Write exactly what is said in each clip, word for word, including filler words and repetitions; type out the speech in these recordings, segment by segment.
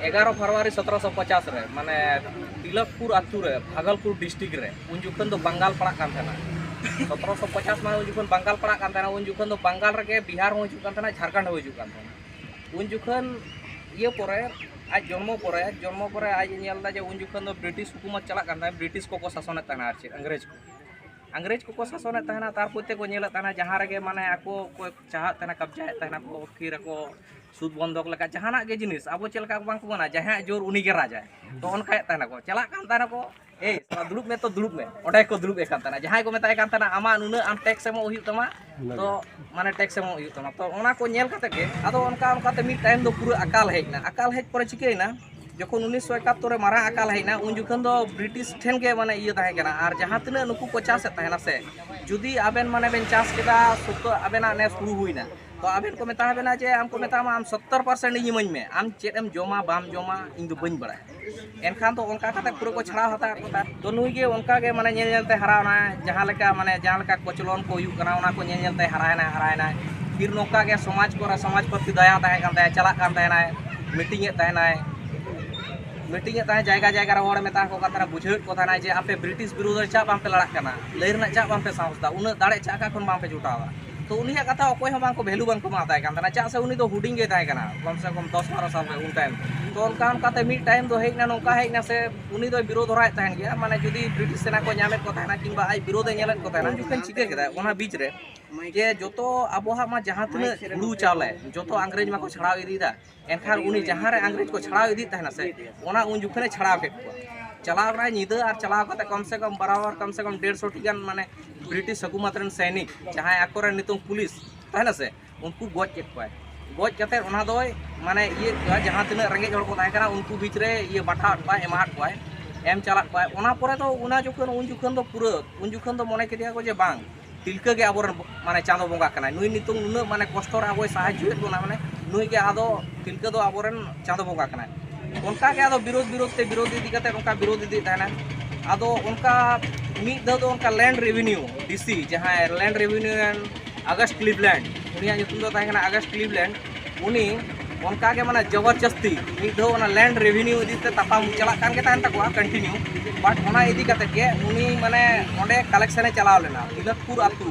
ᱮᱜᱟᱨᱚ ᱯᱷᱮᱵᱽᱨᱩᱣᱟᱨᱤ ᱥᱚᱛᱨᱚᱥᱚ ᱯᱚᱪᱟᱥ ᱨᱮ, ᱢᱟᱱᱮ, ᱛᱤᱞᱚᱠᱯᱩᱨ ᱟᱹᱛᱩ ᱨᱮ, ᱵᱷᱟᱜᱚᱞᱯᱩᱨ ᱰᱤᱥᱴᱨᱤᱠᱴ ᱨᱮ, ᱩᱱ ᱡᱚᱠᱷᱚᱱ ᱫᱚ ᱵᱟᱝᱜᱟᱞ ᱯᱟᱲᱟᱜ ᱠᱟᱱ ᱛᱟᱦᱮᱱᱟ᱾ ᱥᱚᱛᱨᱚᱥᱚ ᱯᱚᱪᱟᱥ ᱢᱟᱱᱮ ᱩᱱ ᱡᱚᱠᱷᱚᱱ ᱵᱟᱝᱜᱟᱞ ᱯᱟᱲᱟᱜ ᱠᱟᱱ ᱛᱟᱦᱮᱱᱟ, ᱩᱱ ᱡᱚᱠᱷᱚᱱ ᱫᱚ ᱵᱟᱝᱜᱟᱞ ᱨᱮᱜᱮ ᱵᱤᱦᱟᱨ ᱦᱚᱸ ᱦᱤᱡᱩᱜ ᱠᱟᱱ ᱛᱟᱦᱮᱱᱟ, ᱡᱷᱟᱲᱠᱷᱚᱸᱰ ᱦᱚᱸ ᱦᱤᱡᱩᱜ ᱠᱟᱱ ᱛᱟᱦᱮᱱᱟ᱾ ᱩᱱ ᱡᱚᱠᱷᱚᱱ ᱤᱭᱟᱹ ᱯᱚᱨᱮ, ᱟᱡ ᱡᱚᱱᱢᱚ ᱯᱚᱨᱮ, ᱡᱚᱱᱢᱚ ᱯᱚᱨᱮ ᱟᱡ ᱮ ᱧᱮᱞ ᱮᱫᱟ ᱡᱮ ᱩᱱ ᱡᱚᱠᱷᱚᱱ ᱫᱚ ᱵᱨᱤᱴᱤᱥ ᱦᱩᱠᱩᱢᱚᱛ ᱪᱟᱞᱟᱜ ᱠᱟᱱ ᱛᱟᱦᱮᱸᱫ, ᱵᱨᱤᱴᱤᱥ ᱠᱚᱠᱚ ᱥᱟᱥᱚᱱᱮᱫ ᱛᱟᱦᱮᱱᱟ, ᱟᱨ ᱪᱮᱫ, ᱤᱝᱨᱮᱡᱽ ᱠᱚ, ᱤᱝᱨᱮᱡᱽ ᱠᱚᱠᱚ ᱥᱟᱥᱚᱱᱮᱫ ᱛᱟᱦᱮᱱᱟ᱾ ᱛᱟᱨ ᱯᱚᱨᱛᱮ ᱠᱚ ᱧᱮᱞᱮᱫ ᱛᱟᱦᱮᱱᱟ, ᱡᱟᱦᱟᱸ ᱨᱮᱜᱮ, ᱢᱟᱱᱮ, ᱟᱠᱚ ᱠᱚ ᱪᱟᱦᱟᱜ ᱛᱟᱦᱮᱱᱟ, ᱠᱟᱵᱽᱡᱟᱭᱮᱫ ᱛᱟᱦᱮᱱᱟ ᱠᱚ, ᱯᱷᱤᱨ ᱟᱠᱚ ᱥᱩᱫ ᱵᱚᱱᱫᱷᱚᱠ ᱞᱮᱠᱟ ᱡᱟᱦᱟᱱᱟᱜ ᱜᱮ ᱡᱤᱱᱤᱥ, ᱟᱵᱚ ᱪᱮᱫ ᱞᱮᱠᱟ ᱵᱟᱝ ᱠᱚ ᱢᱮᱱᱟ, ᱡᱟᱦᱟᱸᱭᱟᱜ ᱡᱳᱨ ᱩᱱᱤ ᱜᱮ ᱨᱟᱡᱟᱭ, ᱛᱚ ᱚᱱᱠᱟᱭᱮᱫ ᱛᱟᱦᱮᱱᱟ ᱠᱚ, ᱪᱟᱞᱟᱜ ᱠᱟᱱ ᱛᱟᱦᱮᱱᱟ ᱠᱚ, "ᱮᱭ ᱥᱟᱞᱟ, ᱫᱩᱲᱩᱵ ᱢᱮ", ᱛᱚ ᱫᱩᱲᱩᱵ ᱢᱮ, ᱚᱸᱰᱮ ᱠᱚ ᱫᱩᱲᱩᱵ ᱮ ᱠᱟᱱ ᱛᱟᱦᱮᱱᱟ᱾ ᱡᱟᱦᱟᱸᱭ ᱠᱚ ᱢᱮᱛᱟᱭ ᱠᱟᱱ ᱛᱟᱦᱮᱱᱟ, "ᱟᱢᱟᱜ ᱱᱩᱱᱟᱹᱜ ᱟᱢ ᱴᱮᱠᱥ ᱮᱢᱚᱜ ᱦᱩᱭᱩᱜ ᱛᱟᱢᱟ", ᱛᱚ ᱢᱟᱱᱮ ᱴᱮᱠᱥ ᱮᱢᱚᱜ ᱦᱩᱭᱩᱜ ᱛᱟᱢᱟ᱾ ᱛᱚ ᱚᱱᱟ ᱠᱚ ᱧᱮᱞ ᱠᱟᱛᱮ ᱜᱮ ᱟᱫᱚ ᱚᱱᱠᱟ ᱚᱱᱠᱟ ᱛᱮ ᱢᱤᱫ ᱴᱟᱭᱤᱢ ᱫᱚ ᱯᱩᱨᱟᱹ ᱟᱠᱟᱞ ᱦᱮᱡ ᱮᱱᱟ᱾ ᱟᱠᱟᱞ ᱦᱮᱡ ᱯᱚᱨᱮ ᱪᱤᱠᱟᱹᱭᱮᱱᱟ, ᱡᱚᱠᱷᱚᱱ ᱩᱱᱤᱥᱥᱚ ᱮᱠᱟᱛᱛᱳᱨ ᱨᱮ ᱢᱟᱨᱟᱝ ᱟᱠᱟᱞ ᱦᱮᱡ ᱮᱱᱟ, ᱩᱱ ᱡᱚᱠᱷᱚᱱ ᱫᱚ ᱵᱨᱤᱴᱤᱥ ᱴᱷᱮᱱ ᱜᱮ, ᱢᱟᱱᱮ, ᱤᱭᱟᱹ ᱛᱟᱦᱮᱸ ᱠᱟᱱᱟ᱾ ᱟᱨ ᱡᱟᱦᱟᱸ ᱛᱤᱱᱟᱹᱜ ᱱᱩᱠᱩ ᱠᱚ ᱪᱟᱥᱮᱫ ᱛᱟᱦᱮᱱᱟ ᱥᱮ, ᱡᱩᱫᱤ ᱟᱵᱮᱱ, ᱢᱟᱱᱮ, ᱵᱮᱱ ᱪᱟᱥ ᱠᱮᱫᱟ, ᱥᱚᱛᱛᱚ ᱟᱵᱮᱱᱟᱜ ᱱᱮᱥ ᱦᱩᱲᱩ ᱦᱩᱭᱱᱟ, ᱛᱚ ᱟᱵᱮᱱ ᱠᱚ ᱢᱮᱛᱟ ᱵᱮᱱᱟ ᱡᱮ, ᱟᱢ ᱠᱚ ᱢᱮᱛᱟᱢᱟ, "ᱟᱢ ᱥᱚᱛᱛᱚᱨ ᱯᱟᱨᱥᱮᱱᱴ ᱤᱧ ᱤᱢᱟᱹᱧ ᱢᱮ, ᱟᱢ ᱪᱮᱫ ᱮᱢ ᱡᱚᱢᱟ ᱵᱟᱢ ᱡᱚᱢᱟ ᱤᱧ ᱫᱚ ᱵᱟᱹᱧ ᱵᱟᱲᱟᱭᱟ᱾" ᱮᱱᱠᱷᱟᱱ ᱫᱚ ᱚᱱᱠᱟ ᱠᱟᱛᱮ ᱯᱩᱨᱟᱹ ᱠᱚ ᱪᱷᱟᱲᱟᱣ ᱦᱟᱛᱟᱣᱮᱫ ᱠᱚ ᱛᱟᱦᱮᱸᱫ᱾ ᱛᱚ ᱱᱩᱭ ᱜᱮ ᱚᱱᱠᱟ ᱜᱮ, ᱢᱟᱱᱮ, ᱧᱮᱞ ᱧᱮᱞ ᱛᱮ ᱦᱟᱨᱟᱣᱱᱟᱭ, ᱡᱟᱦᱟᱸ ᱞᱮᱠᱟ, ᱢᱟᱱᱮ, ᱡᱟᱦᱟᱸ ᱞᱮᱠᱟ ᱠᱚᱪᱞᱚᱱ ᱠᱚ ᱦᱩᱭᱩᱜ ᱠᱟᱱᱟ, ᱚᱱᱟ ᱠᱚ ᱧᱮᱞ ᱧᱮᱞ ᱛᱮ ᱦᱟᱨᱟᱭᱮᱱᱟᱭ, ᱦᱟᱨᱟᱭᱮᱱᱟᱭ᱾ ᱯᱷᱤᱨ ᱱᱚᱝᱠᱟ ᱜᱮ ᱥᱚᱢᱟᱡᱽ ᱠᱚᱨᱮ, ᱥᱚᱢᱟᱡᱽ ᱯᱨᱚᱛᱤ ᱫᱟᱭᱟ ᱛᱟᱦᱮᱸ ᱠᱟᱱ ᱛᱟᱭᱟ, ᱪᱟᱞᱟᱜ ᱠᱟᱱ ᱛᱟᱦᱮᱱᱟᱭ, ᱢᱤᱴᱤᱝ ᱮᱫ ᱛᱟᱦᱮᱱᱟᱭ, ᱢᱤᱴᱤᱝ ᱮᱫ ᱛᱟᱦᱮᱸᱫ, ᱡᱟᱭᱜᱟ ᱡᱟᱭᱜᱟ ᱨᱮ ᱦᱚᱲᱮ ᱢᱮᱛᱟ ᱠᱚ ᱠᱟᱱ ᱛᱟᱦᱮᱱᱟ, ᱵᱩᱡᱷᱟᱹᱣᱮᱫ ᱠᱚ ᱛᱟᱦᱮᱱᱟᱭ ᱡᱮ, "ᱟᱯᱮ ᱵᱨᱤᱴᱤᱥ ᱵᱤᱨᱩᱫᱷ ᱨᱮ ᱪᱮᱫᱟᱜ ᱵᱟᱝᱯᱮ ᱞᱟᱲᱟᱜ ᱠᱟᱱᱟ? ᱞᱟᱹᱭ ᱨᱮᱱᱟᱜ ᱪᱮᱫᱟᱜ ᱵᱟᱝᱯᱮ ᱥᱟᱦᱚᱥ ᱫᱟ? ᱩᱱᱟᱹᱜ ᱫᱟᱲᱮ ᱪᱮᱫᱟᱜ ᱠᱷᱚᱱ ᱵᱟᱝᱯᱮ ᱡᱩᱴᱟᱣ ᱫᱟ?" ᱛᱚ ᱩᱱᱤᱭᱟᱜ ᱠᱟᱛᱷᱟ ᱚᱠᱚᱭ ᱦᱚᱸ ᱵᱟᱝᱠᱚ ᱵᱷᱮᱞᱩ ᱵᱟᱝᱠᱚ ᱮᱢᱟᱣ ᱛᱟᱭ ᱠᱟᱱ ᱛᱟᱦᱮᱱᱟ, ᱪᱮᱫᱟᱜ ᱥᱮ ᱩᱱᱤ ᱫᱚ ᱦᱩᱰᱤᱧ ᱜᱮᱭ ᱛᱟᱦᱮᱸ ᱠᱟᱱᱟ, ᱠᱚᱢ ᱥᱮ ᱠᱚᱢ ᱫᱚᱥ ᱵᱟᱨᱚ ᱥᱟᱞ ᱨᱮ ᱩᱱ ᱴᱟᱭᱤᱢ᱾ ᱛᱚ ᱚᱱᱠᱟ ᱚᱱᱠᱟᱛᱮ ᱢᱤᱫ ᱴᱟᱭᱤᱢ ᱫᱚ ᱦᱮᱡ ᱮᱱᱟ, ᱱᱚᱝᱠᱟ ᱦᱮᱡ ᱮᱱᱟ ᱥᱮ ᱩᱱᱤ ᱫᱚᱭ ᱵᱤᱨᱳᱫᱷ ᱦᱚᱨᱟᱭᱮᱫ ᱛᱟᱦᱮᱱ ᱜᱮᱭᱟ, ᱢᱟᱱᱮ ᱡᱩᱫᱤ ᱵᱨᱤᱴᱤᱥ ᱥᱮᱱᱟ ᱠᱚ ᱧᱟᱢᱮᱫ ᱠᱚ ᱛᱟᱦᱮᱱᱟ ᱠᱤᱝᱵᱟ ᱟᱡ ᱵᱤᱨᱳᱫᱷ ᱮ ᱧᱮᱞᱮᱫ ᱠᱚ ᱛᱟᱦᱮᱱᱟ, ᱩᱱ ᱡᱚᱠᱷᱚᱱ ᱪᱤᱠᱟᱹ ᱠᱮᱫᱟᱭ ᱚᱱᱟ ᱵᱤᱪ ᱨᱮ ᱡᱮ ᱡᱚᱛᱚ ᱟᱵᱚᱣᱟᱜ ᱢᱟ ᱡᱟᱦᱟᱸ ᱛᱤᱱᱟᱹᱜ ᱦᱩᱲᱩ ᱪᱟᱣᱞᱮ ᱡᱚᱛᱚ ᱤᱝᱨᱮᱡᱽ ᱢᱟᱠᱚ ᱪᱷᱟᱲᱟᱣ ᱤᱫᱤᱭᱮᱫᱟ, ᱮᱱᱠᱷᱟᱱ ᱩᱱᱤ ᱡᱟᱦᱟᱸ ᱨᱮ ᱤᱝᱨᱮᱡᱽ ᱠᱚ ᱪᱷᱟᱲᱟᱣ ᱤᱫᱤᱭᱮᱫ ᱛᱟᱦᱮᱱᱟ ᱥᱮ, ᱚᱱᱟ ᱩᱱ ᱡᱚᱠᱷᱚᱱᱮ ᱪᱷᱟᱲᱟᱣ ᱠᱮᱫ ᱠᱚᱣᱟ᱾ ᱪᱟᱞᱟᱣ ᱠᱟᱱᱟᱭ ᱧᱤᱫᱟᱹ ᱟᱨ ᱪᱟᱞᱟᱣ ᱠᱟᱛᱮ ᱠᱚᱢ ᱥᱮ ᱠᱚᱢ ᱵᱟᱨᱟᱵᱟᱨ ᱠᱚᱢ ᱥᱮ ᱠᱚᱢ ᱰᱮᱲᱥᱚ ᱴᱤ ᱜᱟᱱ, ᱢᱟᱱᱮ, ᱵᱨᱤᱴᱤᱥ ᱦᱩᱠᱩᱢᱟᱛ ᱨᱮᱱ ᱥᱮᱭᱱᱤᱠ, ᱡᱟᱦᱟᱸᱭ ᱟᱠᱚᱨᱮᱱ ᱱᱤᱛᱚᱝ ᱯᱩᱞᱤᱥ ᱛᱟᱦᱮᱱᱟ ᱥᱮ, ᱩᱱᱠᱩ ᱜᱚᱡ ᱠᱮᱫ ᱠᱚᱣᱟᱭ᱾ ᱜᱚᱡ ᱠᱟᱛᱮ ᱚᱱᱟ ᱫᱚᱭ, ᱢᱟᱱᱮ, ᱤᱭᱟᱹ ᱠᱚᱣᱟ, ᱡᱟᱦᱟᱸ ᱛᱤᱱᱟᱹᱜ ᱨᱮᱸᱜᱮᱡ ᱦᱚᱲ ᱠᱚ ᱛᱟᱦᱮᱸ ᱠᱟᱱᱟ ᱩᱱᱠᱩ ᱵᱤᱪ ᱨᱮ ᱤᱭᱟᱹ ᱵᱟᱴᱷᱟᱣᱟᱫ ᱠᱚᱣᱟᱭ, ᱮᱢᱟᱦᱟᱫ ᱠᱚᱣᱟᱭ, ᱮᱢ ᱪᱟᱞᱟᱫ ᱠᱚᱣᱟᱭ᱾ ᱚᱱᱟ ᱯᱚᱨᱮ ᱫᱚ ᱚᱱᱟ ᱡᱚᱠᱷᱚᱱ, ᱩᱱ ᱡᱚᱠᱷᱚᱱ ᱫᱚ ᱯᱩᱨᱟᱹ, ᱩᱱ ᱡᱚᱠᱷᱚᱱ ᱫᱚ ᱢᱚᱱᱮ ᱠᱮᱫᱮᱭᱟ ᱠᱚ ᱡᱮ ᱵᱟᱝ, ᱛᱤᱞᱠᱟᱹ ᱜᱮ ᱟᱵᱚᱨᱮᱱ ᱵᱚ-, ᱢᱟᱱᱮ, ᱪᱟᱸᱫᱚ ᱵᱚᱸᱜᱟ ᱠᱟᱱᱟᱭ᱾ ᱱᱩᱭ ᱱᱤᱛᱚᱝ ᱱᱩᱱᱟᱹᱜ, ᱢᱟᱱᱮ, ᱠᱚᱥᱴᱚ ᱨᱮ ᱟᱵᱚᱭ ᱥᱟᱦᱟᱡᱽᱡᱚᱭᱮᱫ ᱵᱚᱱᱟ, ᱢᱟᱱᱮ, ᱱᱩᱭ ᱜᱮ ᱟᱫᱚ ᱛᱤᱞᱠᱟᱹ ᱫᱚ ᱟᱵᱚᱨᱮᱱ ᱪᱟᱸᱫᱚ ᱵᱚᱸᱜᱟ ᱠᱟᱱᱟᱭ᱾ ᱚᱱᱠᱟ ᱜᱮ ᱟᱫᱚ ᱵᱤᱨᱳᱫᱷ ᱵᱤᱨᱳᱫᱷ ᱛᱮ, ᱵᱤᱨᱳᱫᱷ ᱤᱫᱤ ᱠᱟᱛᱮ ᱚᱱᱠᱟ ᱵᱤᱨᱳᱫᱷ ᱤᱫᱤᱭᱮᱫ ᱛᱟᱦᱮᱱᱟ᱾ ᱟᱫᱚ ᱚᱱᱠᱟ ᱢᱤᱫ ᱫᱷᱟᱣ ᱫᱚ ᱚᱱᱠᱟ ᱞᱮᱱᱰ ᱨᱮᱵᱷᱮᱱᱤᱭᱩ ᱰᱤ ᱥᱤ, ᱡᱟᱦᱟᱸᱭ ᱞᱮᱱᱰ ᱨᱮᱵᱷᱮᱱᱤᱭᱩ ᱨᱮᱱ ᱟᱜᱟᱥᱴ ᱠᱞᱤᱵᱽᱞᱮᱱᱰ, ᱩᱱᱤᱭᱟᱜ ᱧᱩᱛᱩᱢ ᱫᱚ ᱛᱟᱦᱮᱸ ᱠᱟᱱᱟ ᱟᱜᱟᱥᱴ ᱠᱞᱤᱵᱽᱞᱮᱱᱰ᱾ ᱩᱱᱤ ᱚᱱᱠᱟ ᱜᱮ ᱢᱟᱱᱮ ᱡᱚᱵᱚᱨᱡᱚᱥᱛᱤ ᱢᱤᱫ ᱫᱷᱟᱣ ᱚᱱᱟ ᱞᱮᱱᱰ ᱨᱮᱵᱷᱮᱱᱤᱭᱩ ᱤᱫᱤ ᱛᱮ ᱛᱟᱯᱟᱢ ᱪᱟᱞᱟᱜ ᱠᱟᱱ ᱜᱮ ᱛᱟᱦᱮᱱ ᱛᱟᱠᱚᱣᱟ ᱠᱚᱱᱴᱤᱱᱤᱭᱩ᱾ ᱵᱟᱴ ᱚᱱᱟ ᱤᱫᱤ ᱠᱟᱛᱮ ᱜᱮ ᱩᱱᱤ ᱢᱟᱱᱮ ᱚᱸᱰᱮ ᱠᱟᱞᱮᱠᱥᱚᱱᱮ ᱪᱟᱞᱟᱣ ᱞᱮᱱᱟ ᱛᱤᱞᱟᱹᱠᱯᱩᱨ ᱟᱹᱛᱩ᱾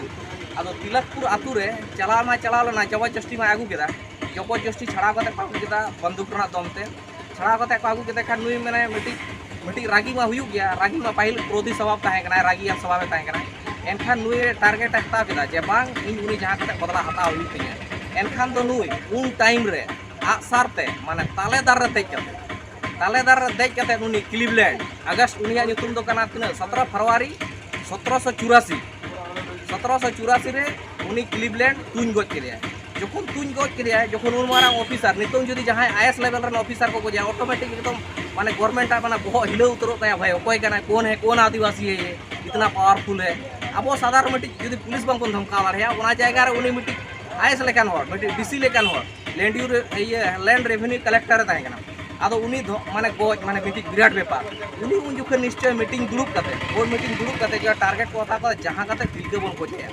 ᱟᱫᱚ ᱛᱤᱞᱟᱹᱠᱯᱩᱨ ᱟᱹᱛᱩ ᱨᱮ ᱪᱟᱞᱟᱣ ᱢᱟ ᱪᱟᱞᱟᱣ ᱞᱮᱱᱟ, ᱡᱚᱵᱚᱨᱡᱚᱥᱛᱤ ᱢᱟ ᱟᱹᱜᱩ ᱠᱮᱫᱟ, ᱡᱚᱵᱚᱨᱡᱚᱥᱛᱤ ᱪᱷᱟᱲᱟᱣ ᱠᱟᱛᱮ ᱠᱚ ᱟᱹᱜᱩ ᱠᱮᱫᱟ ᱵᱚᱱᱫᱩᱠ ᱨᱮᱱᱟᱜ ᱫᱚᱢ ᱛᱮ᱾ ᱪᱷᱟᱲᱟᱣ ᱠᱟᱛᱮ ᱠᱚ ᱟᱹᱜᱩ ᱠᱮᱫᱮ ᱠᱷᱟᱱ ᱱᱩᱭ ᱢᱟᱱᱮ ᱢᱤᱫᱴᱤᱡ ᱢᱤᱫᱴᱤᱡ ᱨᱟᱹᱜᱤ ᱢᱟ ᱦᱩᱭᱩᱜ ᱜᱮᱭᱟ, ᱨᱟᱹᱜᱤ ᱢᱟ ᱯᱟᱹᱦᱤᱞ ᱠᱨᱳᱫᱷᱤ ᱥᱚᱵᱷᱟᱵ ᱛᱟᱦᱮᱸ ᱠᱟᱱᱟ, ᱨᱟᱹᱜᱤᱭᱟᱱ ᱥᱚᱵᱷᱟᱵᱮ ᱛᱟᱦᱮᱸ ᱠᱟᱱᱟ᱾ ᱮᱱᱠᱷᱟᱱ ᱱᱩᱭ ᱴᱟᱨᱜᱮᱴ ᱮ ᱦᱟᱛᱟᱣ ᱠᱮᱫᱟ ᱡᱮ ᱵᱟᱝ, ᱤᱧ ᱩᱱᱤ ᱡᱟᱦᱟᱸ ᱠᱟᱛᱮ ᱵᱚᱫᱞᱟ ᱦᱟᱛᱟᱣ ᱦᱩᱭᱩᱜ ᱛᱤᱧᱟᱹ᱾ ᱮᱱᱠᱷᱟᱱ ᱫᱚ ᱱᱩᱭ ᱩᱱ ᱴᱟᱭᱤᱢ ᱨᱮ ᱟᱜᱼᱥᱟᱨ ᱛᱮ ᱢᱟᱱᱮ ᱛᱟᱞᱮ ᱫᱟᱨᱮ ᱨᱮ ᱫᱮᱡ ᱠᱟᱛᱮ, ᱛᱟᱞᱮ ᱫᱟᱨᱮ ᱨᱮ ᱫᱮᱡ ᱠᱟᱛᱮ ᱩᱱᱤ ᱠᱞᱤᱵᱞᱮᱱᱰ, ᱟᱜᱚᱥᱴ, ᱩᱱᱤᱭᱟᱜ ᱧᱩᱛᱩᱢ ᱫᱚ ᱠᱟᱱᱟ ᱛᱤᱱᱟᱹᱜ, ᱥᱚᱛᱨᱚ ᱯᱷᱮᱵᱽᱨᱩᱣᱟᱨᱤ ᱥᱚᱛᱨᱚᱥᱚ ᱪᱩᱨᱟᱥᱤ, ᱥᱚᱛᱨᱚᱥᱚ ᱪᱩᱨᱟᱥᱤ ᱨᱮ ᱩᱱᱤ ᱠᱞᱤᱵᱞᱮᱱᱰ ᱛᱩᱧ ᱜᱚᱡ ᱠᱮᱫᱮᱭᱟᱭ᱾ ᱡᱚᱠᱷᱚᱱ ᱛᱩᱧ ᱜᱚᱡ ᱠᱮᱫᱮᱭᱟᱭ, ᱡᱚᱠᱷᱚᱱ ᱩᱱ ᱢᱟᱨᱟᱝ ᱚᱯᱷᱤᱥᱟᱨ, ᱱᱤᱛᱚᱝ ᱡᱩᱫᱤ ᱡᱟᱦᱟᱸᱭ ᱟᱭᱮᱥ ᱞᱮᱵᱮᱞ ᱨᱮᱱ ᱚᱯᱷᱤᱥᱟᱨ ᱠᱚ ᱜᱚᱡᱮᱭᱟ, ᱚᱴᱳᱢᱮᱴᱤᱠ ᱮᱠᱫᱚᱢ ᱢᱟᱱᱮ ᱜᱚᱨᱢᱮᱱᱴ ᱟᱜ ᱢᱟᱱᱮ ᱵᱚᱦᱚᱜ ᱦᱤᱞᱟᱹᱣ ᱩᱛᱟᱹᱨᱚᱜ ᱛᱟᱭᱟ, ᱵᱷᱟᱭ ᱚᱠᱚᱭ ᱠᱟᱱᱟᱭ, ᱠᱚᱱ ᱦᱮ ᱠᱚᱱ ᱟᱹᱫᱤᱵᱟᱹᱥᱤ ᱦᱮ ᱭᱮ, ᱤᱛᱱᱟ ᱯᱟᱣᱟᱨᱯᱷᱩᱞ ᱦᱮ᱾ ᱟᱵᱚ ᱥᱟᱫᱷᱟᱨᱚᱱ ᱢᱤᱫᱴᱤᱡ ᱡᱩᱫᱤ ᱯᱩᱞᱤᱥ ᱵᱟᱝᱵᱚᱱ ᱫᱷᱚᱢᱠᱟᱣ ᱫᱟᱲᱮᱭᱟᱜᱼᱟ, ᱚᱱᱟ ᱡᱟᱭᱜᱟ ᱨᱮ ᱩᱱᱤ ᱢᱤᱫᱴᱤᱡ ᱟᱭᱮᱥ ᱞᱮᱠᱟᱱ ᱦᱚᱲ, ᱢᱤᱫᱴᱤᱡ ᱰᱤᱥᱤ ᱞᱮᱠᱟᱱ ᱦᱚᱲ, ᱞᱮᱱᱰ ᱤᱭᱩ ᱨᱮ, ᱤᱭᱟᱹ ᱞᱮᱱᱰ ᱨᱮᱵᱷᱮᱱᱤᱭᱩ ᱠᱟᱞᱮᱠᱴᱟᱨ ᱮ ᱛᱟᱦᱮᱸ ᱠᱟᱱᱟ᱾ ᱟᱫᱚ ᱩᱱᱤ ᱫᱚ ᱢᱟᱱᱮ ᱜᱚᱡ ᱢᱟᱱᱮ ᱢᱤᱫᱴᱤᱡ ᱵᱤᱨᱟᱴ ᱵᱮᱯᱟᱨ᱾ ᱩᱱᱤ ᱩᱱ ᱡᱚᱠᱷᱚᱱ ᱱᱤᱥᱪᱚᱭ ᱢᱤᱴᱤᱝ ᱫᱩᱲᱩᱵ ᱠᱟᱛᱮ, ᱵᱳᱨᱰ ᱢᱤᱴᱤᱝ ᱫᱩᱲᱩᱵ ᱠᱟᱛᱮ ᱡᱮ ᱴᱟᱨᱜᱮᱴ ᱠᱚ ᱦᱟᱛᱟᱣ ᱠᱟᱫᱟ, ᱡᱟᱦᱟᱸ ᱠᱟᱛᱮ ᱛᱤᱞᱠᱟᱹ ᱵᱚᱱ ᱜᱚᱡᱮᱭᱟ,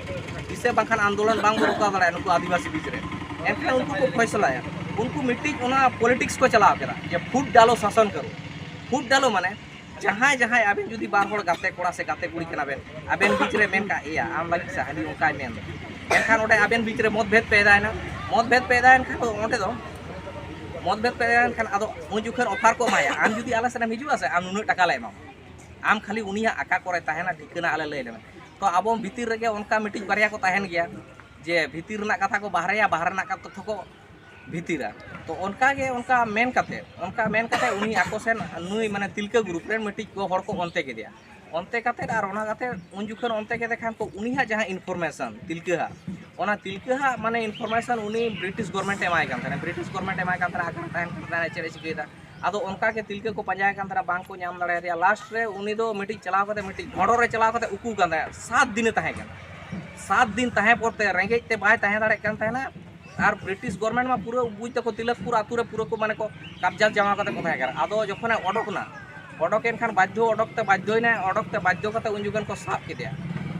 ᱤᱥᱮ ᱵᱟᱝᱠᱷᱟᱱ ᱟᱱᱫᱳᱞᱚᱱ ᱵᱟᱝ ᱵᱚᱱ ᱨᱚᱠᱟᱣ ᱫᱟᱲᱮᱭᱟᱜᱼᱟ ᱱᱩᱠᱩ ᱟᱹᱫᱤᱵᱟᱹᱥᱤ ᱵᱤᱪ ᱨᱮ᱾ ᱮᱱᱠᱷᱟᱱ ᱩᱱᱠᱩ ᱠᱚ ᱯᱷᱚᱭᱥᱚᱞᱟᱭᱟ, ᱩᱱᱠᱩ ᱢᱤᱫᱴᱤᱡ ᱚᱱᱟ ᱯᱚᱞᱤᱴᱤᱠᱥ ᱠᱚ ᱪᱟᱞᱟᱣ ᱠᱮᱫᱟ ᱡᱮ ᱯᱷᱩᱴ ᱰᱟᱞᱳ ᱥᱟᱥᱚᱱ ᱠᱟᱨᱳ᱾ ᱯᱷᱩᱴ ᱰᱟᱞᱳ ᱢᱟᱱᱮ ᱡᱟᱦᱟᱸᱭ ᱡᱟᱦᱟᱸᱭ ᱟᱵᱮᱱ ᱡᱩᱫᱤ ᱵᱟᱨ ᱦᱚᱲ ᱜᱟᱛᱮ ᱠᱚᱲᱟ ᱥᱮ ᱜᱟᱛᱮ ᱠᱩᱲᱤ ᱠᱟᱱᱟ ᱵᱮᱱ, ᱟᱵᱮᱱ ᱵᱤᱪ ᱨᱮ ᱢᱮᱱ ᱠᱟᱜ ᱮᱭᱟ, ᱟᱢ ᱞᱟᱹᱜᱤᱫ ᱥᱮ ᱦᱟᱹᱱᱤ ᱚᱱᱠᱟᱭ ᱢᱮᱱ, ᱮᱱᱠᱷᱟᱱ ᱚᱸᱰᱮ ᱟᱵᱮᱱ ᱵᱤᱪ ᱨᱮ ᱢᱚᱛᱵᱷᱮᱫ ᱯᱮᱫᱟᱭᱮᱱᱟ᱾ ᱢᱚᱛᱵᱷᱮᱫ ᱯᱮᱫᱟᱭᱮᱱ ᱠᱷᱟᱱ ᱫᱚ ᱚᱸᱰᱮ ᱫᱚ ᱢᱚᱛᱵᱷᱮᱫ ᱯᱮᱫᱟᱭᱮᱱ ᱠᱷᱟᱱ ᱟᱫᱚ ᱩᱱ ᱡᱚᱠᱷᱚᱱ ᱚᱯᱷᱟᱨ ᱠᱚ ᱮᱢᱟᱭᱟ, ᱟᱢ ᱡᱩᱫᱤ ᱟᱞᱮ ᱥᱮᱫ ᱮᱢ ᱦᱤᱡᱩᱜᱼᱟ ᱥᱮ, ᱟᱢ ᱱᱩᱱᱟᱹᱜ ᱴᱟᱠᱟ ᱞᱮ ᱮᱢᱟᱢᱟ᱾ ᱟᱢ ᱠᱷᱟᱹᱞᱤ ᱩᱱᱤᱭᱟᱜ ᱟᱠᱟ ᱠᱚᱨᱮ ᱛᱟᱦᱮᱱᱟ ᱴᱷᱤᱠᱟᱹᱱᱟ ᱟᱞᱮ ᱞᱟᱹᱭ ᱞᱮᱢᱮ᱾ ᱛᱚ ᱟᱵᱚ ᱵᱷᱤᱛᱤᱨ ᱨᱮᱜᱮ ᱚᱱᱠᱟ ᱢᱤᱫᱴᱤᱡ ᱵᱟᱨᱭᱟ ᱠᱚ ᱛᱟᱦᱮᱱ ᱜᱮᱭᱟ, ᱡᱮ ᱵᱷᱤᱛᱤᱨ ᱨᱮᱱᱟᱜ ᱠᱟᱛᱷᱟ ᱠᱚ ᱵᱟᱦᱨᱮᱭᱟ, ᱵᱟᱦᱨᱮ ᱨᱮᱱᱟᱜ ᱠᱟᱛᱷᱟ ᱠᱚ ᱵᱷᱤᱛᱤᱨᱟ᱾ ᱛᱚ ᱚᱱᱠᱟ ᱜᱮ ᱚᱱᱠᱟ ᱢᱮᱱ ᱠᱟᱛᱮ, ᱚᱱᱠᱟ ᱢᱮᱱ ᱠᱟᱛᱮ ᱩᱱᱤ ᱟᱠᱚ ᱥᱮᱱ ᱱᱩᱭ ᱢᱟᱱᱮ ᱛᱤᱞᱠᱟᱹ ᱜᱨᱩᱯ ᱨᱮᱱ ᱢᱤᱫᱴᱤᱡ ᱠᱚ ᱦᱚᱲ ᱠᱚ ᱚᱱᱛᱮ ᱠᱮᱫᱮᱭᱟ᱾ ᱚᱱᱛᱮ ᱠᱟᱛᱮ ᱟᱨ ᱚᱱᱟ ᱠᱟᱛᱮ ᱩᱱ ᱡᱚᱠᱷᱚᱱ ᱚᱱᱛᱮ ᱠᱮᱫᱮ ᱠᱷᱟᱱ ᱠᱚ ᱩᱱᱤᱭᱟᱜ ᱡᱟᱦᱟᱸ ᱤᱱᱯᱷᱚᱨᱢᱮᱥᱚᱱ ᱛᱤᱞᱠᱟᱹ ᱦᱟᱜ, ᱚᱱᱟ ᱛᱤᱞᱠᱟᱹ ᱦᱟᱜ ᱢᱟᱱᱮ ᱤᱱᱯᱷᱚᱨᱢᱮᱥᱚᱱ ᱩᱱᱤ ᱵᱨᱤᱴᱤᱥ ᱜᱚᱨᱢᱮᱱᱴ ᱮ ᱮᱢᱟᱭ ᱠᱟᱱ ᱛᱟᱦᱮᱱᱟ᱾ ᱵᱨᱤᱴᱤᱥ ᱜᱚᱨᱢᱮᱱᱴ ᱮ ᱮᱢᱟᱭ ᱠᱟᱱ ᱛᱟᱦᱮᱱᱟ, ᱟᱠᱟᱨᱮ ᱛᱟᱦᱮᱱ ᱠᱟᱱ ᱛᱟᱦᱮᱱᱟ, ᱪᱮᱫ ᱮ ᱪᱤᱠᱟᱹᱭᱮᱫᱟ᱾ ᱟᱫᱚ ᱚᱱᱠᱟ ᱜᱮ ᱛᱤᱞᱠᱟᱹ ᱠᱚ ᱯᱟᱸᱡᱟᱭᱮ ᱠᱟᱱ ᱛᱟᱦᱮᱱᱟ, ᱵᱟᱝ ᱠᱚ ᱧᱟᱢ ᱫᱟᱲᱮᱭᱟᱫᱮᱭᱟ᱾ ᱞᱟᱥᱴ ᱨᱮ ᱩᱱᱤ ᱫᱚ ᱢᱤᱫᱴᱤᱡ ᱪᱟᱞᱟᱣ ᱠᱟᱛᱮ ᱢᱤᱫᱴᱤᱡ ᱵᱷᱚᱸᱰᱚᱨ ᱨᱮ ᱪᱟᱞᱟᱣ ᱠᱟᱛᱮ ᱩᱠᱩ ᱠᱟᱱ ᱛᱟᱦᱮᱸᱫ, ᱥᱟᱛ ᱫᱤᱱᱮ ᱛᱟᱦᱮᱸ ᱠᱟᱱᱟ᱾ ᱥᱟᱛ ᱫᱤᱱ ᱛᱟᱦᱮᱸ ᱯᱚᱨ ᱛᱮ ᱨᱮᱸᱜᱮᱡ ᱛᱮ ᱵᱟᱭ ᱛᱟᱦᱮᱸ ᱫᱟᱲᱮᱭᱟᱜ ᱠᱟᱱ ᱛᱟᱦᱮᱱᱟ᱾ ᱟᱨ ᱵᱨᱤᱴᱤᱥ ᱜᱚᱨᱢᱮᱱᱴ ᱢᱟ ᱯᱩᱨᱟᱹ ᱵᱩᱡᱽ ᱛᱟᱠᱚ ᱛᱤᱞᱟᱹᱠᱯᱩᱨ ᱟᱹᱛᱩ ᱨᱮ ᱯᱩᱨᱟᱹ ᱠᱚ ᱢᱟᱱᱮ ᱠᱚ ᱠᱟᱵᱽᱡᱟ ᱡᱟᱢᱟ ᱠᱟᱛᱮ ᱠᱚ ᱛᱟᱦᱮᱸ ᱠᱟᱱᱟ᱾ ᱟᱫᱚ ᱡᱚᱠᱷᱚᱱᱮ ᱚᱰᱚᱠ ᱮᱱᱟ, ᱚᱰᱚᱠ ᱮᱱ ᱠᱷᱟᱱ ᱵᱟᱫᱽᱫᱷᱚ, ᱚᱰᱚᱠ ᱛᱮ ᱵᱟᱫᱽᱫᱷᱚᱭᱮᱱᱟ, ᱚᱰᱚᱠ ᱛᱮ ᱵᱟᱫᱽᱫᱷᱚ ᱠᱟᱛᱮ ᱩᱱ ᱡᱚᱠᱷᱚᱱ ᱠᱚ ᱥᱟᱵ ᱠᱮᱫᱮᱭᱟ᱾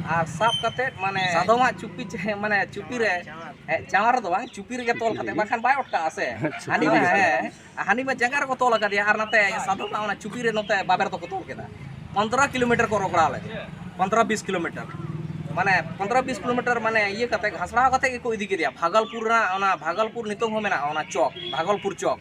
ᱟᱨ ᱥᱟᱵ ᱠᱟᱛᱮ ᱢᱟᱱᱮ ᱥᱟᱫᱚᱢᱟᱜ ᱪᱩᱯᱤ ᱪᱮ-, ᱢᱟᱱᱮ ᱪᱩᱯᱤ ᱨᱮ ᱦᱮᱸ, ᱡᱟᱶᱟᱨ ᱨᱮᱫᱚ ᱵᱟᱝ, ᱪᱩᱯᱤ ᱨᱮᱜᱮ ᱛᱚᱞ ᱠᱟᱛᱮ, ᱵᱟᱠᱷᱟᱱ ᱵᱟᱭ ᱚᱴᱠᱟᱜᱼᱟ ᱥᱮ᱾ ᱦᱟᱹᱱᱤ ᱢᱟ, ᱦᱮᱸ, ᱦᱟᱹᱱᱤ ᱢᱟ ᱡᱟᱸᱜᱟ ᱨᱮᱠᱚ ᱛᱚᱞ ᱟᱠᱟᱫᱮᱭᱟ, ᱟᱨ ᱱᱟᱛᱮ ᱥᱟᱫᱚᱢ ᱢᱟ ᱚᱱᱟ ᱪᱩᱯᱤ ᱨᱮ ᱱᱚᱛᱮ ᱵᱟᱵᱮᱨ ᱫᱚᱠᱚ ᱛᱚᱞ ᱠᱮᱫᱟ᱾ ᱯᱚᱱᱫᱽᱨᱚ ᱠᱤᱞᱳᱢᱤᱴᱟᱨ ᱠᱚ ᱨᱚᱜᱚᱲᱟᱣ ᱞᱮᱫᱮᱭᱟ, ᱯᱚᱱᱫᱽᱨᱚ ᱵᱤᱥ ᱠᱤᱞᱳᱢᱤᱴᱟᱨ, ᱢᱟᱱᱮ ᱯᱚᱱᱫᱽᱨᱚ ᱵᱤᱥ ᱠᱤᱞᱳᱢᱤᱴᱟᱨ ᱢᱟᱱᱮ ᱤᱭᱟᱹ ᱠᱟᱛᱮ, ᱜᱷᱟᱥᱲᱟᱣ ᱠᱟᱛᱮ ᱜᱮᱠᱚ ᱤᱫᱤ ᱠᱮᱫᱮᱭᱟ᱾ ᱵᱷᱟᱜᱚᱞᱯᱩᱨ ᱨᱮᱱᱟᱜ, ᱚᱱᱟ ᱵᱷᱟᱜᱚᱞᱯᱩᱨ ᱱᱤᱛᱚᱝ ᱦᱚᱸ ᱢᱮᱱᱟᱜᱼᱟ, ᱚᱱᱟ ᱪᱚᱠ, ᱵᱷᱟᱜᱚᱞᱯᱩᱨ ᱪᱚᱠ,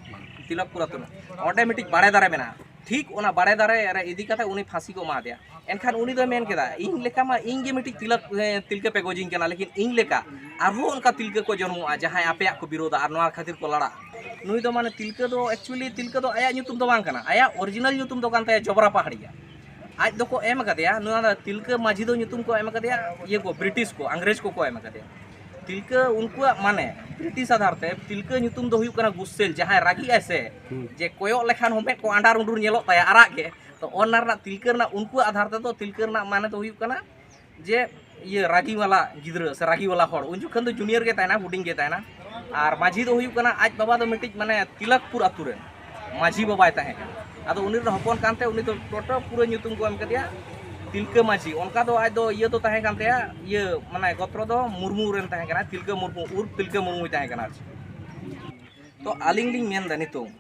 ᱛᱤᱞᱚᱠᱯᱩᱨ ᱟᱹᱛᱩ ᱨᱮ, ᱚᱸᱰᱮ ᱢᱤᱫᱴᱤᱡ ᱵᱟᱲᱮ ᱫᱟᱨᱮ ᱢᱮᱱᱟᱜᱼᱟ᱾ ᱴᱷᱤᱠ ᱚᱱᱟ ᱵᱟᱲᱮ ᱫᱟᱨᱮ ᱨᱮ ᱤᱫᱤ ᱠᱟᱛᱮ ᱩᱱᱤ ᱯᱷᱟᱸᱥᱤ ᱠᱚ ᱮᱢᱟ ᱫᱮᱭᱟ᱾ ᱮᱱᱠᱷᱟᱱ ᱩᱱᱤ ᱫᱚᱭ ᱢᱮᱱ ᱠᱮᱫᱟ, "ᱤᱧ ᱞᱮᱠᱟ ᱢᱟ ᱤᱧ ᱜᱮ ᱢᱤᱫᱴᱤᱡ ᱛᱤᱞᱟᱹ, ᱮ, ᱛᱤᱞᱠᱟᱹ ᱯᱮ ᱜᱚᱡᱤᱧ ᱠᱟᱱᱟ, ᱞᱮᱠᱤᱱ ᱤᱧ ᱞᱮᱠᱟ ᱟᱨᱦᱚᱸ ᱚᱱᱠᱟ ᱛᱤᱞᱠᱟᱹ ᱠᱚ ᱡᱚᱱᱢᱚᱜᱼᱟ, ᱡᱟᱦᱟᱸᱭ ᱟᱯᱮᱭᱟᱜ ᱠᱚ ᱵᱤᱨᱳᱫᱟ ᱟᱨ ᱱᱚᱣᱟ ᱠᱷᱟᱹᱛᱤᱨ ᱠᱚ ᱞᱟᱲᱟᱜᱼᱟ᱾" ᱱᱩᱭ ᱫᱚ ᱢᱟᱱᱮ ᱛᱤᱞᱠᱟᱹ ᱫᱚ actually ᱛᱤᱞᱠᱟᱹ ᱫᱚ ᱟᱭᱟᱜ ᱧᱩᱛᱩᱢ ᱫᱚ ᱵᱟᱝ ᱠᱟᱱᱟ, ᱟᱭᱟᱜ original ᱧᱩᱛᱩᱢ ᱫᱚ ᱠᱟᱱ ᱛᱟᱭᱟ ᱡᱚᱵᱽᱨᱟ ᱯᱟᱦᱟᱲᱤᱭᱟ᱾ ᱟᱡ ᱫᱚᱠᱚ ᱮᱢ ᱟᱠᱟᱫᱮᱭᱟ, ᱱᱚᱣᱟ ᱫᱚ ᱛᱤᱞᱠᱟᱹ ᱢᱟᱹᱡᱷᱤ ᱫᱚ ᱧᱩᱛᱩᱢ ᱠᱚ ᱮᱢ ᱟᱠᱟᱫᱮᱭᱟ ᱤᱭᱟᱹ ᱠᱚ, ᱵᱨᱤᱴᱤᱥ ᱠᱚ, ᱤᱝᱨᱮᱡᱽ ᱠᱚᱠᱚ ᱮᱢ ᱟᱠᱟᱫᱮᱭᱟ᱾ ᱛᱤᱞᱠᱟᱹ ᱩᱱᱠᱩᱣᱟᱜ ᱢᱟᱱᱮ ᱵᱨᱤᱴᱤᱥ ᱟᱫᱷᱟᱨ ᱛᱮ ᱛᱤᱞᱠᱟᱹ ᱧᱩᱛᱩᱢ ᱫᱚ ᱦᱩᱭᱩᱜ ᱠᱟᱱᱟ ᱜᱩᱥᱮᱞ, ᱡᱟᱦᱟᱸᱭ ᱨᱟᱹᱜᱤᱜ ᱟᱭ ᱥᱮ, ᱦᱩᱸ᱾ ᱡᱮ ᱠᱚᱭᱚᱜ ᱞᱮᱠᱷᱟᱱ ᱦᱚᱸ ᱢᱮᱫ ᱠᱚ ᱟᱸᱰᱟᱨ ᱩᱸᱰᱩᱨ ᱧᱮᱞᱚᱜ ᱛᱟᱭᱟ ᱟᱨᱟᱜ ᱜᱮ, ᱛᱚ ᱚᱱᱟ ᱨᱮᱱᱟᱜ ᱛᱤᱞᱠᱟᱹ ᱨᱮᱱᱟᱜ ᱩᱱᱠᱩᱣᱟᱜ ᱟᱫᱷᱟᱨ ᱛᱮᱫᱚ ᱛᱤᱞᱠᱟᱹ ᱨᱮᱱᱟᱜ ᱢᱟᱱᱮ ᱫᱚ ᱦᱩᱭᱩᱜ ᱠᱟᱱᱟ ᱡᱮ ᱤᱭᱟᱹ ᱨᱟᱹᱜᱤ ᱣᱟᱞᱟ ᱜᱤᱫᱽᱨᱟᱹ ᱥᱮ ᱨᱟᱹᱜᱤ ᱣᱟᱞᱟ ᱦᱚᱲ᱾ ᱩᱱ ᱡᱚᱠᱷᱚᱱ ᱫᱚ ᱡᱩᱱᱤᱭᱟᱨ ᱜᱮ ᱛᱟᱦᱮᱱᱟ, ᱦᱩᱰᱤᱧ ᱜᱮ ᱛᱟᱦᱮᱱᱟ᱾ ᱟᱨ ᱢᱟᱹᱡᱷᱤ ᱫᱚ ᱦᱩᱭᱩᱜ ᱠᱟᱱᱟ ᱟᱡ ᱵᱟᱵᱟ ᱫᱚ ᱢᱤᱫᱴᱤᱡ ᱢᱟᱱᱮ ᱛᱤᱞᱚᱠᱯᱩᱨ ᱟᱛᱳ ᱨᱮᱱ ᱢᱟᱹᱡᱷᱤ ᱵᱟᱵᱟᱭ ᱛᱟᱦᱮᱸ ᱠᱟᱱᱟ᱾ ᱟᱫᱚ ᱩᱱᱤ ᱨᱮᱱ ᱦᱚᱯᱚᱱ ᱠᱟᱱᱛᱮ ᱩᱱᱤ ᱫᱚ ᱴᱳᱴᱟᱞ ᱯᱩᱨᱟᱹ ᱧᱩᱛᱩᱢ ᱠᱚ ᱮᱢ ᱠᱟᱫᱮᱭᱟ ᱛᱤᱞᱠᱟᱹ ᱢᱟᱹᱡᱷᱤ᱾ ᱚᱱᱠᱟ ᱫᱚ ᱟᱡ ᱫᱚ ᱤᱭᱟᱹ ᱫᱚ ᱛᱟᱦᱮᱸ ᱠᱟᱱ ᱛᱟᱭᱟ, ᱤᱭᱟᱹ ᱢᱟᱱᱮ ᱜᱚᱛᱨᱚ ᱫᱚ ᱢᱩᱨᱢᱩ ᱨᱮᱱ ᱛᱟᱦᱮᱸ ᱠᱟᱱᱟ, ᱛᱤᱞᱠᱟᱹ ᱢᱩᱨᱢᱩ ᱩᱨᱯᱷ ᱛᱤᱞᱠᱟᱹ ᱢᱩᱨᱢᱩᱭ ᱛᱟᱦᱮᱸ ᱠᱟᱱᱟ ᱟᱨ ᱪᱮᱫ᱾ ᱛᱚ ᱟᱹᱞᱤᱧ ᱞᱤᱧ ᱢᱮᱱᱫᱟ ᱱᱤᱛᱚᱝ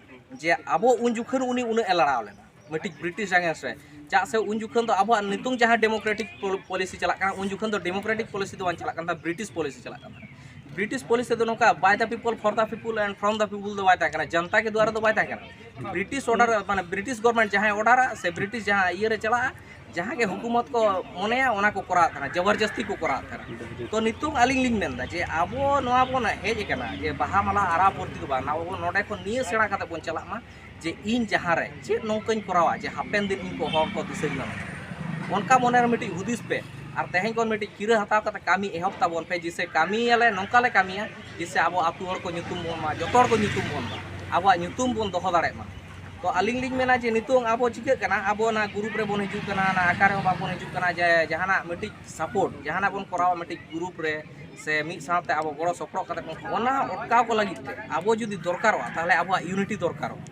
ᱡᱮ ᱟᱵᱚ ᱩᱱ ᱡᱚᱠᱷᱚᱱ ᱩᱱᱤ ᱩᱱᱟᱹᱜ ᱮ ᱞᱟᱲᱟᱣ ᱞᱮᱱᱟ ᱢᱤᱫᱴᱤᱡ ᱵᱨᱤᱴᱤᱥ against ᱨᱮ, ᱪᱮᱫᱟᱜ ᱥᱮ ᱩᱱ ᱡᱚᱠᱷᱚᱱ ᱫᱚ ᱟᱵᱚᱣᱟᱜ ᱱᱤᱛᱚᱝ ᱡᱟᱦᱟᱸ democratic ᱯᱚᱞ-, policy ᱪᱟᱞᱟᱜ ᱠᱟᱱᱟ, ᱩᱱ ᱡᱚᱠᱷᱚᱱ ᱫᱚ democratic policy ᱫᱚ ᱵᱟᱝ ᱪᱟᱞᱟᱜ ᱠᱟᱱ ᱛᱟᱦᱮᱸ, ᱵᱨᱤᱴᱤᱥ policy ᱪᱟᱞᱟᱜ ᱠᱟᱱ ᱛᱟᱦᱮᱸ᱾ ᱵᱨᱤᱴᱤᱥ policy ᱫᱚ ᱱᱚᱝᱠᱟ by the people, for the people and from the people ᱫᱚ ᱵᱟᱭ ᱛᱟᱦᱮᱸ ᱠᱟᱱᱟ, ᱡᱚᱱᱛᱟ ᱠᱮ ᱫᱩᱣᱟᱨᱟ ᱫᱚ ᱵᱟᱭ ᱛᱟᱦᱮᱸ ᱠᱟᱱᱟ᱾ ᱵᱨᱤᱴᱤᱥ order, ᱢᱟᱱᱮ ᱵᱨᱤᱴᱤᱥ government ᱡᱟᱦᱟᱸᱭ orderᱟ ᱥᱮ ᱵᱨᱤᱴᱤᱥ ᱡᱟᱦᱟᱸ ᱤᱭᱟᱹ ᱨᱮ ᱪᱟᱞᱟᱜᱼᱟ, ᱡᱟᱦᱟᱸ ᱜᱮ ᱦᱩᱠᱩᱢᱚᱛ ᱠᱚ ᱢᱚᱱᱮᱭᱟ ᱚᱱᱟ ᱠᱚ ᱠᱚᱨᱟᱣᱮᱫ ᱛᱟᱦᱮᱱᱟ, ᱡᱚᱵᱚᱨᱡᱚᱥᱛᱤ ᱠᱚ ᱠᱚᱨᱟᱣᱮᱫ ᱛᱟᱦᱮᱱᱟ᱾ ᱛᱚ ᱱᱤᱛᱚᱝ ᱟᱹᱞᱤᱧ ᱞᱤᱧ ᱢᱮᱱᱫᱟ ᱡᱮ ᱟᱵᱚ ᱱᱚᱣᱟ ᱵᱚᱱ ᱦᱮᱡ ᱟᱠᱟᱱᱟ ᱡᱮ ᱵᱟᱦᱟ ᱢᱟᱞᱟ ᱟᱨᱟᱣ ᱵᱷᱚᱨᱛᱤ ᱫᱚ ᱵᱟᱝ, ᱟᱵᱚ ᱵᱚᱱ ᱱᱚᱰᱮ ᱠᱷᱚᱱ ᱱᱤᱭᱟᱹ ᱥᱮᱬᱟ ᱠᱟᱛᱮ ᱵᱚᱱ ᱪᱟᱞᱟᱜ ᱢᱟ ᱡᱮ ᱤᱧ ᱡᱟᱦᱟᱸ ᱨᱮ ᱪᱮᱫ ᱱᱚᱝᱠᱟᱧ ᱠᱚᱨᱟᱣᱟ ᱡᱮ ᱦᱟᱯᱮᱱ ᱫᱤᱱ ᱤᱧ ᱠᱚ ᱦᱚᱲ ᱠᱚ ᱫᱤᱥᱟᱹᱧ ᱢᱟ᱾ ᱚᱱᱠᱟ ᱢᱚᱱᱮᱨᱮ ᱢᱤᱫᱴᱤᱡ ᱦᱩᱫᱤᱥ ᱯᱮ ᱟᱨ ᱛᱮᱦᱮᱧ ᱠᱷᱚᱱ ᱢᱤᱫᱴᱤᱡ ᱠᱤᱨᱟᱹ ᱦᱟᱛᱟᱣ ᱠᱟᱛᱮ ᱠᱟᱹᱢᱤ ᱮᱦᱚᱵ ᱛᱟᱵᱚᱱ ᱯᱮ, ᱡᱮᱥᱮ ᱠᱟᱹᱢᱤᱭᱟᱞᱮ, ᱱᱚᱝᱠᱟ ᱞᱮ ᱠᱟᱹᱢᱤᱭᱟ ᱡᱮᱥᱮ ᱟᱵᱚ ᱟᱹᱛᱩ ᱦᱚᱲ ᱠᱚ ᱧᱩᱛᱩᱢ ᱵᱚᱱ ᱢᱟ, ᱡᱚᱛᱚ ᱦᱚᱲ ᱠᱚ ᱧᱩᱛᱩᱢ ᱵᱚᱱ ᱢᱟ, ᱟᱵᱚᱣᱟᱜ ᱧᱩᱛᱩᱢ ᱵᱚᱱ ᱫᱚᱦᱚ ᱫᱟᱲᱮᱭᱟᱜ ᱢᱟ᱾ ᱛᱚ ᱟᱹᱞᱤᱧ ᱞᱤᱧ ᱢᱮᱱᱟ ᱡᱮ ᱱᱤᱛᱚᱝ ᱟᱵᱚ ᱪᱤᱠᱟᱹᱜ ᱠᱟᱱᱟ, ᱟᱵᱚ ᱚᱱᱟ group ᱨᱮᱵᱚᱱ ᱦᱤᱡᱩᱜ ᱠᱟᱱᱟ, ᱚᱱᱟ ᱟᱠᱟ ᱨᱮᱦᱚᱸ ᱵᱟᱵᱚᱱ ᱦᱤᱡᱩᱜ ᱠᱟᱱᱟ ᱡᱮ ᱡᱟᱦᱟᱱᱟᱜ ᱢᱤᱫᱴᱤᱡ support, ᱡᱟᱦᱟᱱᱟᱜ ᱵᱚᱱ ᱠᱚᱨᱟᱣᱟ ᱢᱤᱫᱴᱤᱡ group ᱨᱮ ᱥᱮ ᱢᱤᱫ ᱥᱟᱶᱛᱮ ᱟᱵᱚ ᱜᱚᱲᱚ ᱥᱚᱯᱚᱦᱚᱫ ᱠᱟᱛᱮ ᱵᱚᱱ, ᱚᱱᱟ ᱚᱴᱠᱟᱣ ᱠᱚ ᱞᱟᱹᱜᱤᱫ ᱛᱮ ᱟᱵᱚ ᱡᱩᱫᱤ ᱫᱚᱨᱠᱟᱨᱚᱜᱼᱟ, ᱛᱟᱦᱚᱞᱮ ᱟᱵᱚᱣᱟᱜ unity ᱫᱚᱨᱠᱟᱨᱚᱜᱼᱟ᱾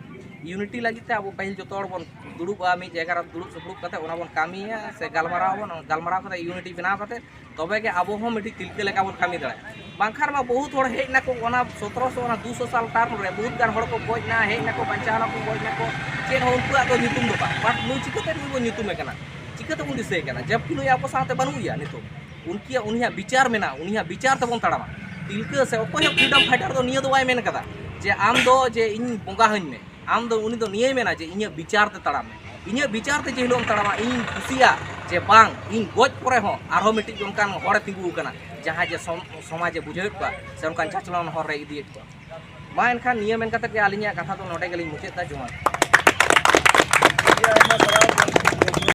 Unity ᱞᱟᱹᱜᱤᱫ ᱛᱮ ᱟᱵᱚ ᱯᱟᱹᱦᱤᱞ ᱡᱚᱛᱚ ᱦᱚᱲ ᱵᱚᱱ ᱫᱩᱲᱩᱵᱼᱟ, ᱢᱤᱫ ᱡᱟᱭᱜᱟ ᱨᱮ ᱫᱩᱲᱩᱵ ᱥᱩᱯᱲᱩᱵ ᱠᱟᱛᱮ ᱚᱱᱟ ᱵᱚᱱ ᱠᱟᱹᱢᱤᱭᱟ ᱥᱮ ᱜᱟᱞᱢᱟᱨᱟᱣ ᱟᱵᱚᱱ, ᱜᱟᱞᱢᱟᱨᱟᱣ ᱠᱟᱛᱮ unity ᱵᱮᱱᱟᱣ ᱠᱟᱛᱮ ᱛᱚᱵᱮ ᱜᱮ ᱟᱵᱚ ᱦᱚᱸ ᱢᱤᱫᱴᱤᱡ ᱛᱤᱞᱠᱟᱹ ᱞᱮᱠᱟ ᱵᱚᱱ ᱠᱟᱹᱢᱤ ᱫᱟᱲᱮᱭᱟᱜᱼᱟ᱾ ᱵᱟᱝᱠᱷᱟᱱ ᱢᱟ ᱵᱚᱦᱩᱛ ᱦᱚᱲ ᱦᱮᱡ ᱱᱟᱠᱚ ᱚᱱᱟ ᱥᱚᱛᱨᱚᱥᱚ, ᱚᱱᱟ ᱫᱩᱥᱚ ᱥᱟᱞ ᱴᱟᱨᱢ ᱨᱮ ᱵᱚᱦᱩᱛ ᱜᱟᱱ ᱦᱚᱲ ᱠᱚ ᱜᱚᱡ ᱱᱟ, ᱦᱮᱡ ᱱᱟᱠᱚ, ᱵᱟᱧᱪᱟᱣ ᱱᱟᱠᱚ, ᱜᱚᱡ ᱱᱟᱠᱚ, ᱪᱮᱫ ᱦᱚᱸ ᱩᱱᱠᱩᱣᱟᱜ ᱫᱚ ᱧᱩᱛᱩᱢ ᱫᱚ ᱵᱟᱝ᱾ ᱵᱟᱴ ᱱᱩᱭ ᱪᱤᱠᱟᱹᱛᱮ ᱱᱩᱭ ᱵᱚᱱ ᱧᱩᱛᱩᱢᱮ ᱠᱟᱱᱟ? ᱪᱤᱠᱟᱹ ᱛᱮᱵᱚᱱ ᱫᱤᱥᱟᱹᱭᱮ ᱠᱟᱱᱟ? ᱡᱟᱵᱠᱤ ᱱᱩᱭ ᱟᱵᱚ ᱥᱟᱶᱛᱮ ᱵᱟᱹᱱᱩᱜ ᱮᱭᱟ ᱱᱤᱛᱚᱜ᱾ ᱩᱱᱠᱤᱭᱟᱜ, ᱩᱱᱤᱭᱟᱜ ᱵᱤᱪᱟᱨ ᱢᱮᱱᱟᱜᱼᱟ, ᱩᱱᱤᱭᱟᱜ ᱵᱤᱪᱟᱨ ᱛᱮᱵᱚᱱ ᱛᱟᱲᱟᱢᱟ᱾ ᱛᱤᱞᱠᱟᱹ ᱥᱮ ᱚᱠᱚᱭ ᱦᱚᱸ ᱯᱷᱨᱤᱰᱚᱢ ᱯᱷᱟᱭᱴᱟᱨ ᱫᱚ ᱱᱤᱭᱟᱹ ᱫᱚ ᱵᱟᱭ ᱢᱮᱱ ᱠᱟᱫᱟ ᱡᱮ ᱟᱢ ᱫᱚ ᱡᱮ ᱤᱧ ᱵᱚᱸᱜᱟ ᱦᱟᱹᱧ ᱢᱮ᱾ ᱟᱢ ᱫᱚ, ᱩᱱᱤ ᱫᱚ ᱱᱤᱭᱟᱹᱭ ᱢᱮᱱᱟ ᱡᱮ ᱤᱧᱟᱹᱜ ᱵᱤᱪᱟᱨ ᱛᱮ ᱛᱟᱲᱟᱢ ᱢᱮ, ᱤᱧᱟᱹᱜ ᱵᱤᱪᱟᱨ ᱛᱮ ᱡᱮ ᱦᱤᱞᱳᱜ ᱮᱢ ᱛᱟᱲᱟᱢᱟ, ᱤᱧ ᱠᱩᱥᱤᱭᱟᱜ ᱡᱮ ᱵᱟᱝ, ᱤᱧ ᱜᱚᱡ ᱯᱚᱨᱮ ᱦᱚᱸ ᱟᱨᱦᱚᱸ ᱢᱤᱫᱴᱤᱡ ᱚᱱᱠᱟᱱ ᱦᱚᱲᱮ ᱛᱤᱸᱜᱩ ᱟᱠᱟᱱᱟ ᱡᱟᱦᱟᱸᱭ ᱡᱮ ᱥᱚᱢ-, ᱥᱚᱢᱟᱡᱽ ᱮ ᱵᱩᱡᱷᱟᱹᱣᱮᱫ ᱠᱚᱣᱟ ᱥᱮ ᱚᱱᱠᱟᱱ ᱪᱟᱪᱞᱟᱣᱟᱱ ᱦᱚᱨ ᱨᱮ ᱤᱫᱤᱭᱮᱫ ᱠᱚᱣᱟ᱾ ᱢᱟ ᱮᱱᱠᱷᱟᱱ ᱱᱤᱭᱟᱹ ᱢᱮᱱ ᱠᱟᱛᱮ ᱜᱮ ᱟᱹᱞᱤᱧᱟᱜ ᱠᱟᱛᱷᱟ ᱫᱚ ᱱᱚᱰᱮ ᱜᱮᱞᱤᱧ ᱢᱩᱪᱟᱹᱫ ᱮᱫᱟ᱾ ᱡᱚᱦᱟᱨ᱾